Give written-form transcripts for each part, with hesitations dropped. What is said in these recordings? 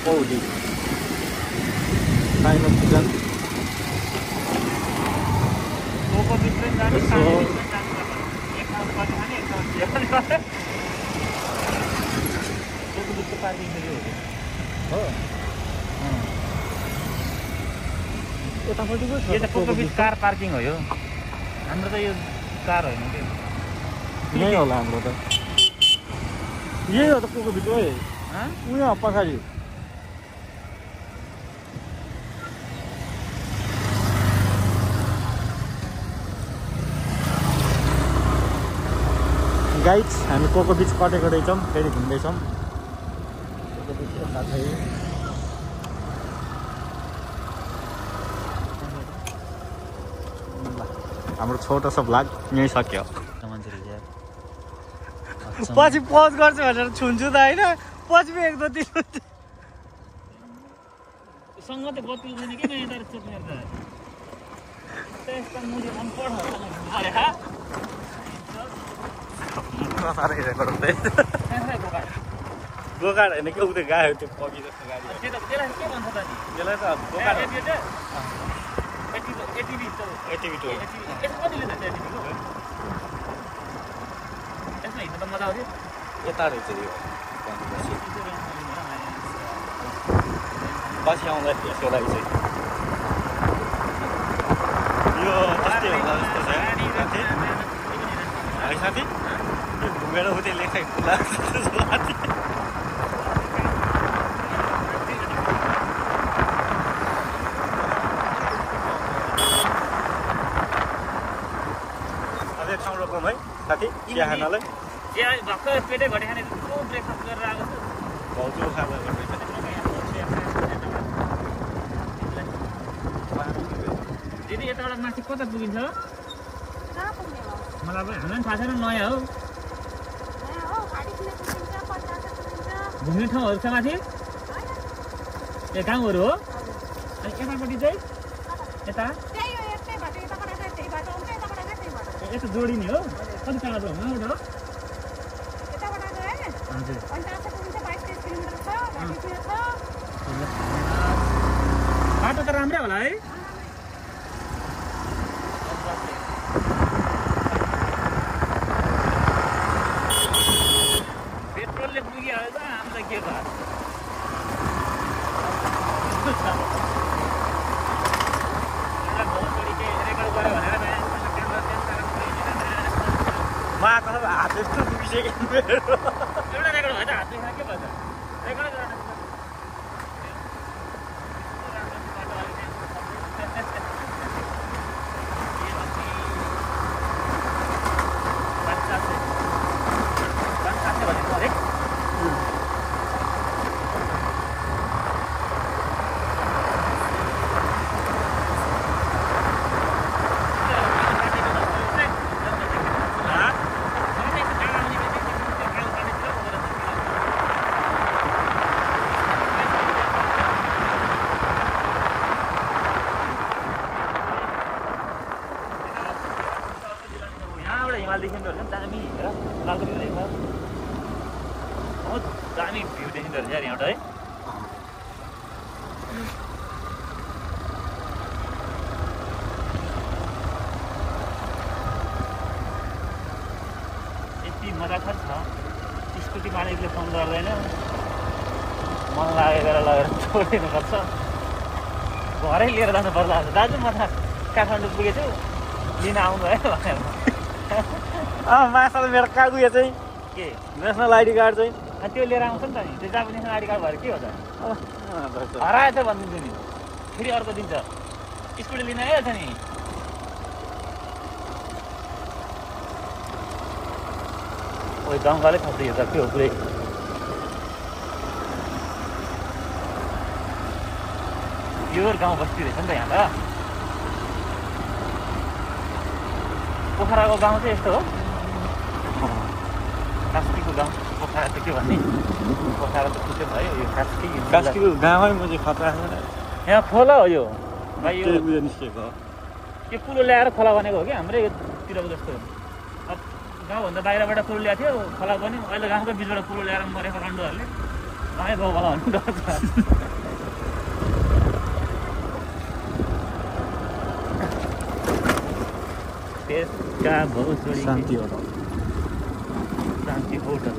Holy. Kind of season. Car parking हो यो हाम्रो त यो कार होइन के यही होला हाम्रो त यही हो त कोको बिच ओए उयो पछाडि गाइज हामी कोको बिच कटेको रहेछौँ फेरि घुम्दैछौँ कोको बिच साथै हाम्रो छोटो सा भ्लग यहीँ सक्यो पछि पज गर्छु भनेर छुन्छु त होइन पछि एक दो तीन सँग त बत्ती छैन के नयाँ तार चोक्ने त त्यसमा मुझे अनपढ हो अरे हा साह्रै रेकर्ड हुँदै गोकाड होइन के उतै गायो त्यो पगी जस्तो गाडी त्यसलाई के भन्छ त नि त्यसलाई त गोकाड एटिभी एटिभी यसमा कति लिन्छ एटिभीको यसमा हिँड्नु त मजा आउँथ्यो यता रहेछ यो पछि आउँदा यसको लागि चाहिँ यो त्यस्तै होला जस्तो छ है साथी यो घुमेर उतै लेखाइ खुला अझै ठाउँ रोकौँ है साथी चिया खानालाई चिया भर्खर पेटै घटे खाने यत्रो ब्रेकफास्ट गरेर आएको छु भाउजू खाना गर्दैछ दिदी यताबाट माथि कता पुगिन्छ मलाई पनि हामीलाई पनि थाहा छैन नयाँ हो घुम्ने ठाउँहरू छ माथि ए गाउँहरू हो अनि यतापट्टि चाहिँ यता यता जोडिने हो कति टाढो हो यहाँबाट हजुर बाटो त राम्रै होला है पेट्रोलले पुगिहाल्यो त हामीलाई के भयो माको हात यस्तो दुखिसक्यो एउटा रेकर्ड भयो त हात दुखेर के भयो त रेकर्ड गरेर देखिँदो रहेछ दामी हेर लालको भ्यू देख्छ बहुत दामी भ्यू देखिँदो रहेछ यहाँबाट है यति मजाको छ स्कुटी मालिकले फोन गर्दैन मन लागेको बेला लगेर छोडिदिनुपर्छ घरै लिएर जानु पर्ला दाजु म त काठमाडौँ पुगेछु लिन आउनु है भनेर मासल मेरो कागुया चाहिँ के नेसनल आइडी कार्ड चाहिँ अनि त्यो लिएर आउँछ नि त नि त्यो जापानिज नेसनल आइडी कार्ड भएर के हो त हराएछ भनिदिन्छु नि फेरि अर्को दिन्छ स्कुटी लिन आइहाल्छ नि ओइ गाउँघरले थप्दै यो त के हो पुरै प्योर गाउँ बस्ती रहेछ नि त यहाँ त पोखराको गाउँ चाहिँ यस्तो हो कास्कीको गाउँ पोखरा त के भन्ने पोखरा त छुट्टै भयो यो कास्कीको गाउँमै म चाहिँ खतरा यहाँ खोला हो यो भाइ यो उयो निस्केको त्यो कुलो ल्याएर खोला बनेको हो कि हाम्रै योतिरको जस्तो अब गाउँभन्दा बाहिरबाट कुलो ल्याएको थियो खोला बन्यो अहिले गाउँको बिचबाट कुलो ल्याएर मरेको रन्डुहरूले गाउँै गाउँ खोला भन्नु डर्छ त्यसका भौसोडी शान्ति होटल शान्ति होटल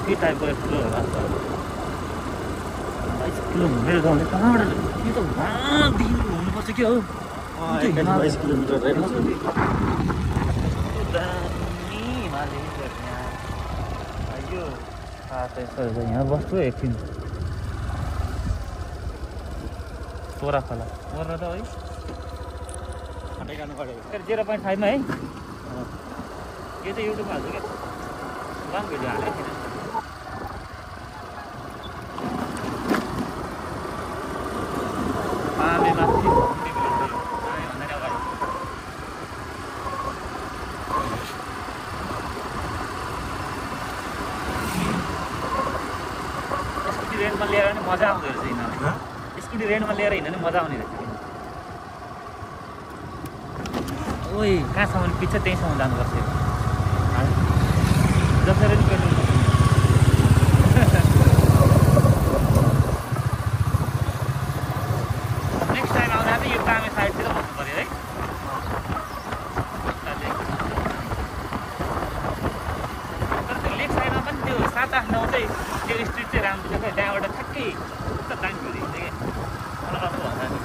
के टाइपको एक्सप्लोर होला मेरो गाउँले कहाँबाट यो त वहाँदेखि घुम्नुपर्छ के हो 22 किलोमिटर रहेछ यहाँ बस्छु एकछिन सोह्र खोला सोह्र त है फाटै गानु पऱ्यो 0.5 मा है यो चाहिँ युट्युबमा हाल्छु क्या लङ भिडियो हालेको थिएन रेन्टमा लिएर नि मजा आउँदो रहेछ यिनीहरूले स्कुटी रेन्टमा लिएर हिँड्नु नि मजा आउने रहेछ ओइ कहाँसम्म पछि त्यहीँसम्म जानुपर्छ जसरी नि पेट्रोल नेक्स्ट टाइम आउँदा चाहिँ यो कामे साइडतिर बस्नु पऱ्यो है तर त्यो लेक साइडमा पनि त्यो 7, 8, 9 चाहिँ त्यो स्ट्रिट चाहिँ राम्रो छ क्या त्यहाँबाट ठ्याक्कै उता दामी देखिन्छ क्या मलाई राम्रो भन्दा नि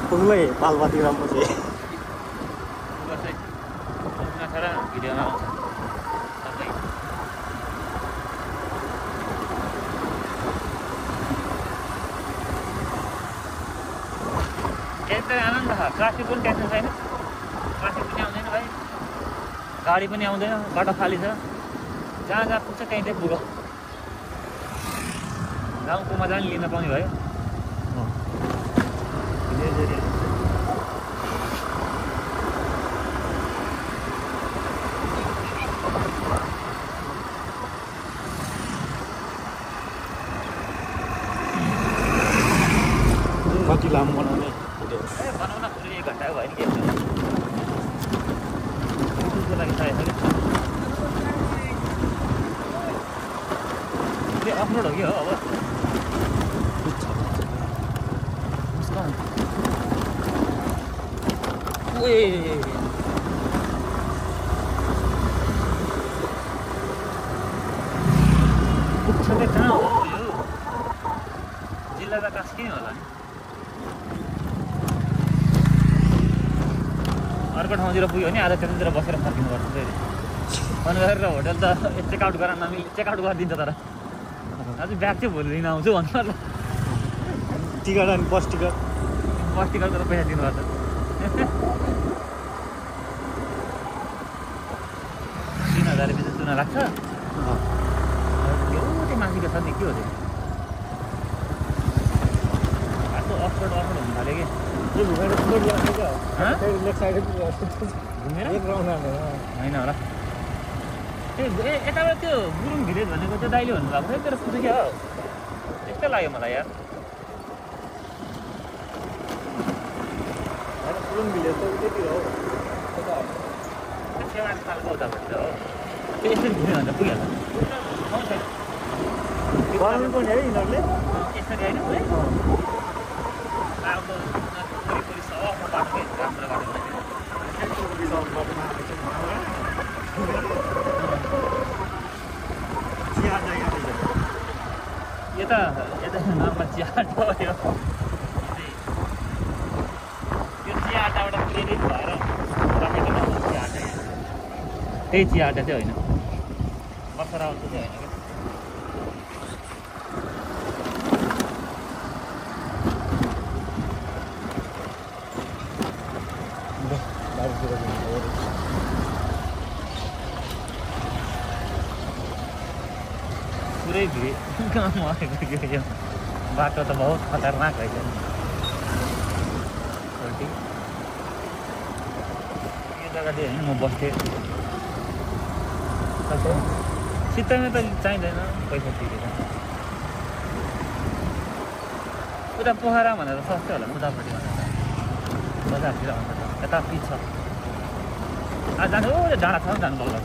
पुग्लै पालपाती राम्रो चाहिँ छोरा भिडियोमा आउँछ सबै एकदमै आनन्द छ ट्राफिक पनि टेन्सन छैन ट्राफिक पनि आउँदैन भाइ गाडी पनि आउँदैन बाटो खाली छ जहाँ जहाँ पुग्छ त्यहीँ त्यहीँ पुग गाउँको मजा पनि लिन पाउने भयो कति लामो बनाउने बनाउन पुरै 1 घन्टा भयो नि के त्यसको लागि चाहिएको छ कि अफरोड हो कि हो अब पुग्छ चाहिँ कहाँ हो यो जिल्ला त कास्की होला नि अर्को ठाउँतिर पुग्यो भने आधा त्यतातिर बसेर फर्किनुपर्छ फेरि अनि गरेर होटल त चेकआउट गरेर नमिले चेकआउट गरिदिन्छ तर अझै ब्याग चाहिँ भोलि लिन आउँछु भन्नु पर्ला टिकट अनि बस टिकट तर पैसा दिनुपर्छ 3000 रुपियाँ चाहिँ चुना लाग्छ एउटै माथिको छ नि के हो त्यो बाटो अफरोड हुन थाल्यो कि यो घुमेर लेक साइड घुमेर होइन होला यताबाट त्यो गुरुङ भिलेज भनेको त्यो दाइले भन्नुभएको थियो तर पुग्यो क्या हो त्यस्तै लाग्यो मलाई यार गुरुङ भिलेज त उतैतिर हो सेवा खालको उताबाट हो त्यो यसरी घुम्यो भने त पुगिहाल्छ बनाउनु पर्ने है यिनीहरूले यसरी होइन है राम्रो वरिपरि सफा बाटो राम्रो बाटो यता नर्मल चिया अड्डा हो यो चिया अड्डाबाट प्रेरित भएर टमेटो चिया अड्डा त्यही चिया अड्डा चाहिँ होइन बक्सरावलको चाहिँ होइन पुरै भिड कहाँ मरेको यो बाटो त बहुत खतरनाक है उल्टी यो जग्गा चाहिँ होइन म बस्थेँ शीतलमा त चाहिँदैन पैसा तिरेर उता पोखरा भनेर सस्तो होला उतापट्टि भनेर बजारतिर भन्दा त यता पिछ जानु डाँडा छ जानु पर्ला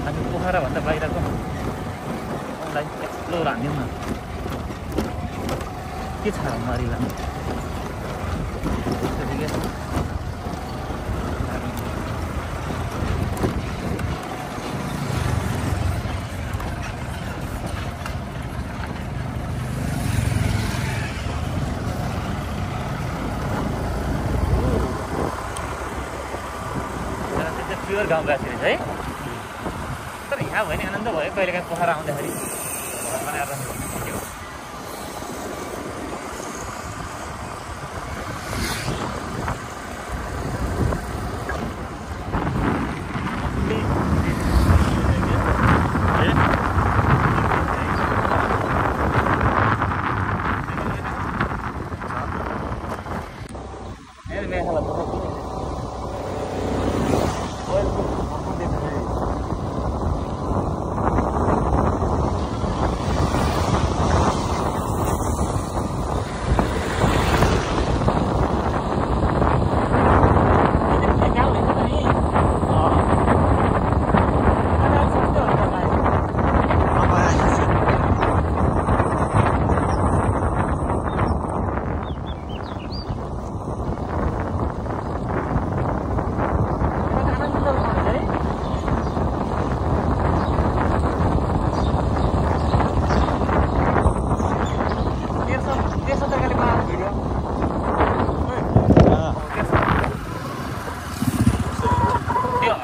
हामी पोखरा भन्दा बाहिरको उसलाई एक्सप्लोर हान्यौँ न के छ मारिला प्योर गाउँ गाछी रहेछ है तर यहाँ भयो नि आनन्द भयो कहिलेकाहीँ पोखरा आउँदाखेरि घर बनाएर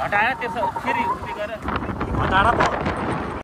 हटायो त्यसो फेरि उयो गरेर डाँडा